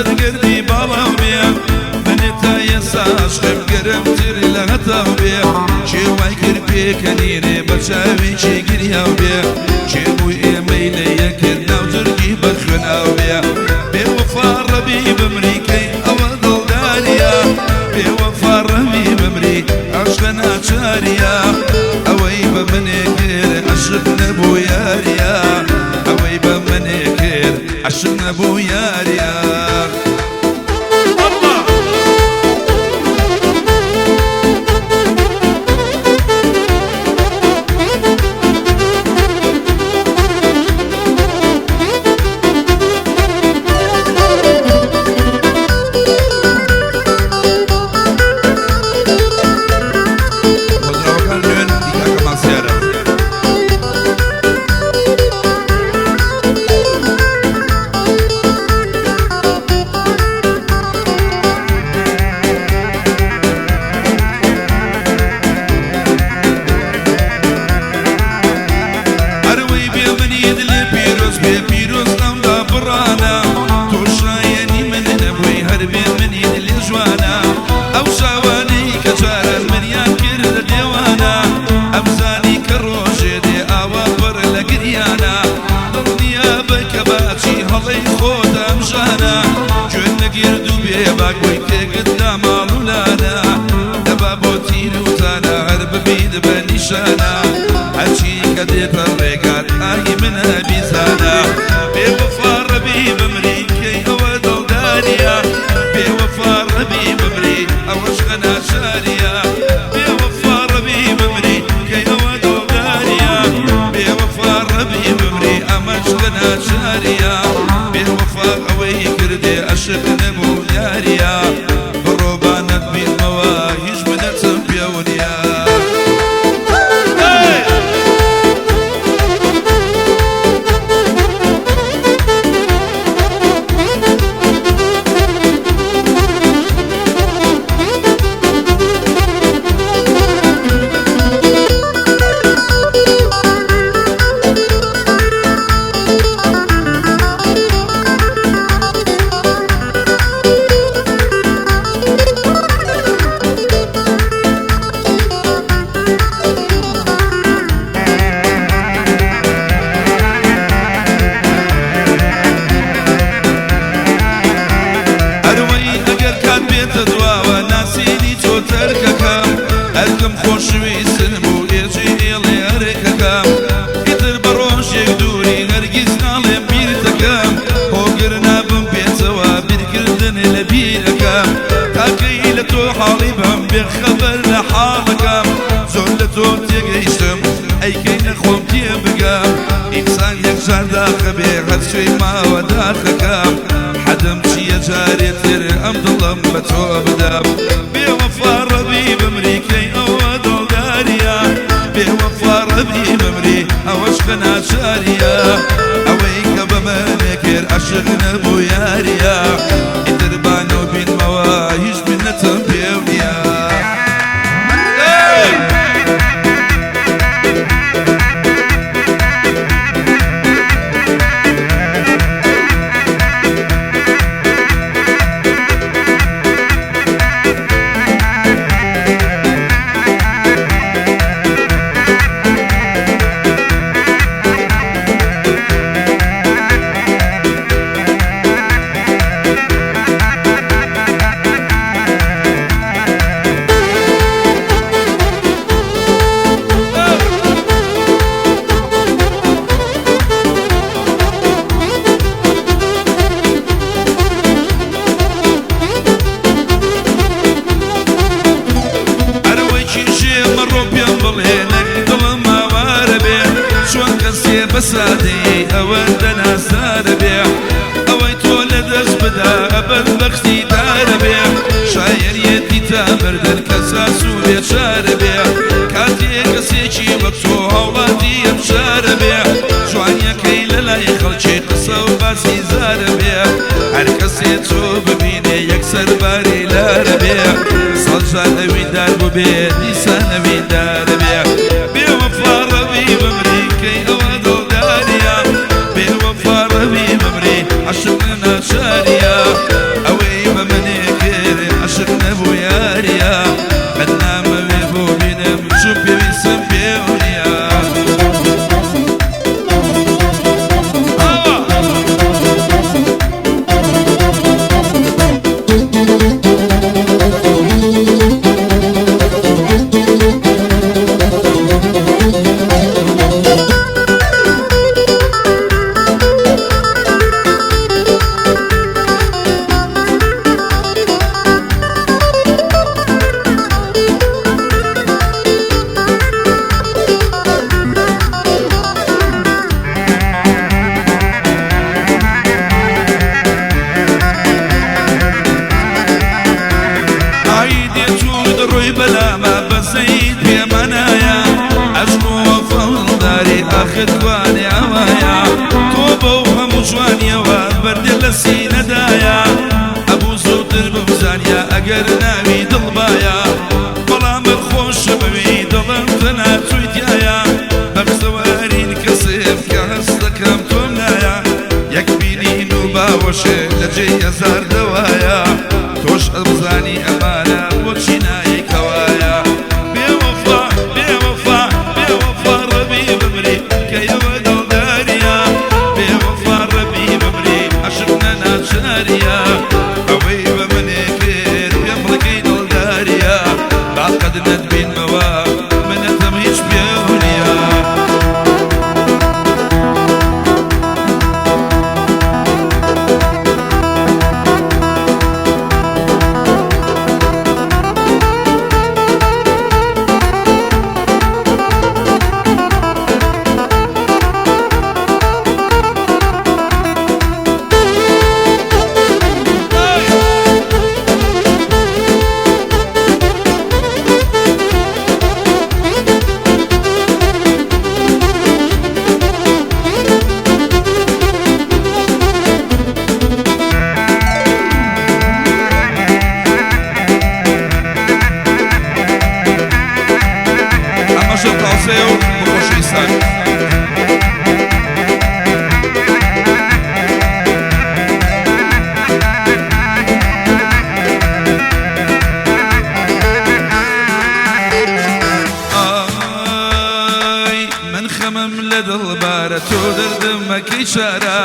لەسەر گردی باڵاو بێ منێ تا ئێستا عەشقم گەرمتر لە هەتاو بێ کێ وای کرد پێکەنینێ بە چاوێکی گریاو بێ کێ بوو ئێمەی لە یەکرد ناو جرگی بە خوێناو بێ بێ وەفا ڕەبی بمری کەی ئەوە دڵداریە بێ وەفا ڕەبی بمری عەشقە ناچاریە ئەوەی بە منێ کرد عەشق نەبوو یاریە ئەوەی بە منێ کرد عەشق نەبوو یاریە. ئەروەی بێ منی دلێ پیرۆز بێ پیرۆز ناودا بڕانە تۆ شایەنی من نەبووی هەر بێ منی دلێ جوانە ئەو چاوانەی کە جاران منیان کردە دێوانە ئەمزانی کە ڕۆژێ دێ ئاوا پڕ لە گریانە دڵنیا بە کە باچی هەڵەی خۆتام ژانە گوێت نەگرت و بێ باک بووی تێکت دا ماڵ و لانە دەبا بۆ تیر و تانە هەر ببیت بە نیشانە هەرچی کە دێتە ڕێگات ئاهی منە بیزانە بێ وەفا ڕەبی بمری کەی ئەوە دڵداریە بێ وەفا ڕەبی بمری ئەوەش غەناچاریە بێ وەفا ڕەبی بمری کەی ئەوە دڵداریە بێ وەفا ڕەبی بمری ئەمەش غەناچاریە بێ وەفا ئەوەی کردێ ئەشق نەبوو یاریە بڕۆ با نەتبینمەوە هیچ منەتم پێوە نییە. ئەروەی ئەگەر کات بێتە دواوە ناسینی تۆ تەرکەکەم ئەرکم خۆشویستن بوو ئێجی ئێڵێ ئەرکەکەم ئیتر بە ڕۆژێک دووری هەرگیز ناڵێم بیرتەکەم هۆگر نابم پێچەوە بیرکردن لە بیرەکەم تاکەی لە تۆ حاڵی بم بێخەبەر لە حاڵەکەم زۆر لە تۆ تێگەیشتم ئەی کەی لە خۆم تێبگەم ئینسان یەکجار داخەبێ هەرچێی ماوە داخەکەم حەدم چییە جارێ تر ئەم دڵم بە تۆ بدەم بێ وەفا ڕەبی بمری کەی ئەوە دڵداریە بێ وەفا ڕەبی بمری ئەوەش کە ناچاریە ئەوەی کە بە منێ کرد عەشق نەبوو یاریە ئیتر با نەوبینمەوە هیچ منەتم پێو نییە. ئەروەی کیژێ مەڕۆ پێم بڵێ نەک دڵم ئاوارە بێ چۆن کەسێ بەسادەی ئەوەندە نازدارە بێ ئەوەی تۆ لە دەست بدا ئەبەد بەختی دارە بێ شایەریەتی تا مردن کەس ئاسوو بێچارە بێ کاتێ کەسێکی وەک تۆ هاوڵاتی ئەم شارە بێ جوانیەکەی لەلای خەڵکی قسە و باسی زارە بێ هەر کەسێ تۆ ببینێ یەکسەر باری لارە بێ سەد جار ئەویندار بووبێ دیسان ئەویندارە بێ بێ وەفا ڕەبی بمری کەی ئەوە دڵداریە بێ وەفا ڕەبی بمری عەشق ناچاریە. بەخت کوانێ ئاوایە تۆ بەو هەموو جوانیەوە بەردێ لە سینەدایە ئەبوو زووتر بمزانیا ئەگەر ناوی دڵبایە بەڵام من خۆشمەوێی دڵم تەنها تۆی تیایە بەختەوەرین کەسێم کە هەست دەکەم تۆم لایە یەک بینین و باوەشێ لە جێی هەزار دەوایە تۆش ئەمزانی ئەمانە بۆچی نایەی کەوایە بێوەفا بێوەفا بێوەفا ڕەبی بمری کە ئێوە دڵداریە بێوەفا ڕەبی بمری عەشق نە ناچاریە ئەوەی بە منێ کرد پێم بڵێ کەی دڵداریە با قەت نەتبینمەوە منەتم هیچ پێو نییە. ئەمەشە تازەیە و بۆ خۆشەویستان. ئای من خەمم لە دڵ بارە تۆ دەردم مەکەی چارە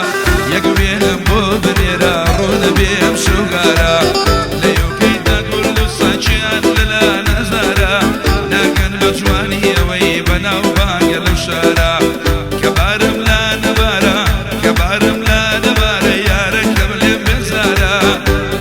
یەک وێنەم بۆ بنێرە ڕوونەبێ ئەم شەوگارە لە یۆکەیدا کوردستانچیان لەلا نازارە ناکەن بە جوانی ئەوەی بەناوبانگە لەو شارە کە بارم لا نەبارە کە بارم لا نەبارە یارەکەم لێم بێزارە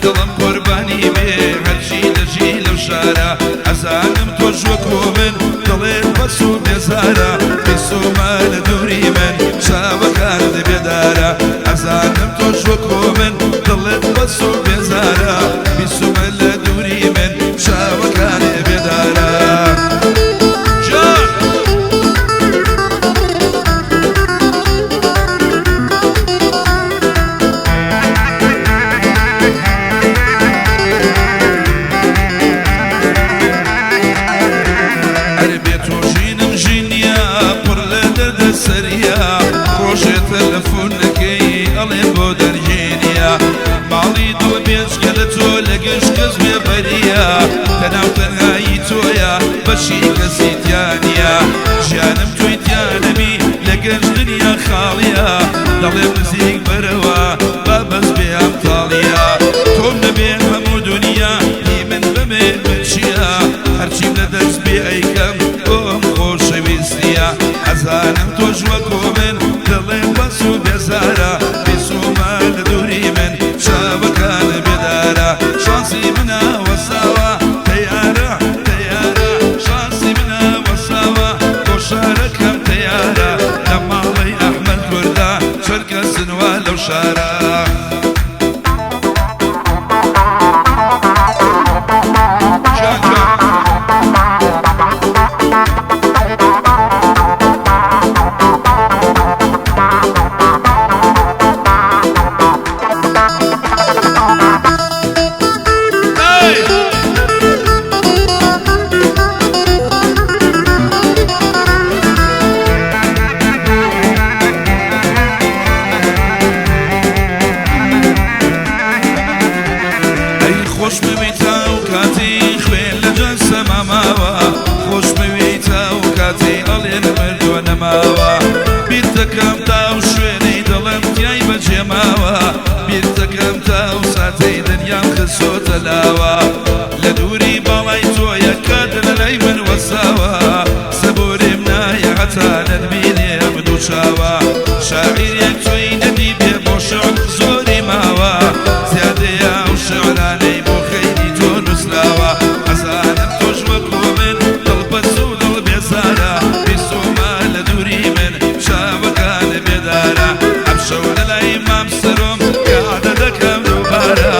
دڵم قوربانی بێ هەرچی دەژی لەو شارە ئەزانم تۆش وەکو من دڵێت بەس و بێزارە بیسومە لە دووری من چاوەکانت بێدارە ئەزانم تۆش وەکو من دڵێت بەس و بێزارە بیسومە لە دووری من چاوەکانت بێدارە جان. ئەرێ بێ تۆ ژینم ژین نییە پڕ لە دەردە سەریە ڕۆژێ تەلەفۆن نەکەی ئەڵێم بۆ دەرگی نییە ماڵی دڵ بێجگە لە تۆ لە گشت کەس بێبەریە تەناو تەنهایی تۆیە بەشی کەسی تیا نییە ژیانم تۆی تیا نەبی لە گەنج دنیا خاڵیە دەڵێم نزیک بەرەوە با بەس بێ ئەم تاڵیە تۆم نەبێ هەموو دنیا هی من بمێ من چییە هەرچیم لە دەست بێ ئەیکەم بۆم خۆشەویستیە ئەزانم تۆش وەکو من دڵێم بەس و بێزارە بیسومە لە دووری من چاوەکان بێدارە شانسی منە وەساوە تەیارە تەیارە شانسی منە وەساوە بۆ شارەکەم تەیارە لە ماڵەی ئەحمەد کوردە چەند کەسن وا لەو شارە. جان جان. ئەی. ئەی خۆشمەوێی تا ئەو کاتەی خوێن لە جەستەما ماوە خۆشمەوێی تا ئەو کاتەی ئەڵێن مردووە نەماوە بیرتەکەم تا ئەو شوێنەی دڵم تیای بەجێ ماوە بیرتەکەم تا ئەو ساتەی دنیام خستۆتە لاوە لە دووری باڵای تۆیە کات لە لای من وەساوە سەبوریم نایە هەتا نەتبینێ ئەم دوو چاوە شاعیرێک تۆی نەدیبێ بۆ شعر زۆری ماوە زیادەیە ئەو شعرانەی بۆ خەیری تۆ نووسراوە ئەزانم تۆش وەکو من دڵ بەس و دڵ بێزارە بیسومە لە دووری من چاوەکان بێدارە ئەمشەو لە لای مام سەرۆم کە عادە دەکەم دووبارە.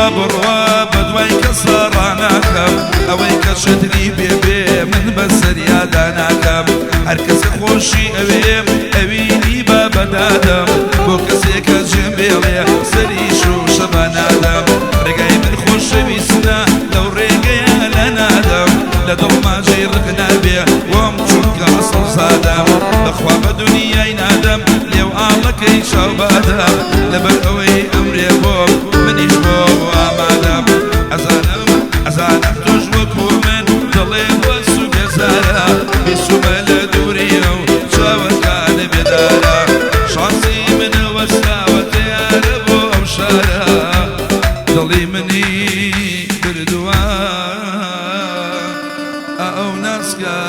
با بڕوا بە دوای کەسا ڕاناکەم، ئەوەی کە چەتری بێ بێ من بە سەریا داناکەم. هەر کەسێ خۆشی ئەوێ ئەوینی با بەدادەم، بۆ کەسێ کە جێم بێڵێ سەری شووشە با نادەم. ڕێگای من خۆشەویستە لەو ڕێگەیە لە نادەم، لە دڵما جێی ڕق نابێ وەم چونکە ئەسڵ زادەم. بەخوا بە دونیای نادەم لێو ئاڵەکەی چاو بادەم، لەبەر ئەوەی ئەمرێ بۆم منیش بۆ ئامادەم. ئەزانم ئەزانم تۆش وەکو من دڵێ وەس و بێزارە، بیسومە لە دووریە و چاوەکانە بێدارە. شانسی من وەستاوە تەیارە بۆ ئەو شارە، دڵی منی بردووە ئەو ناسکە.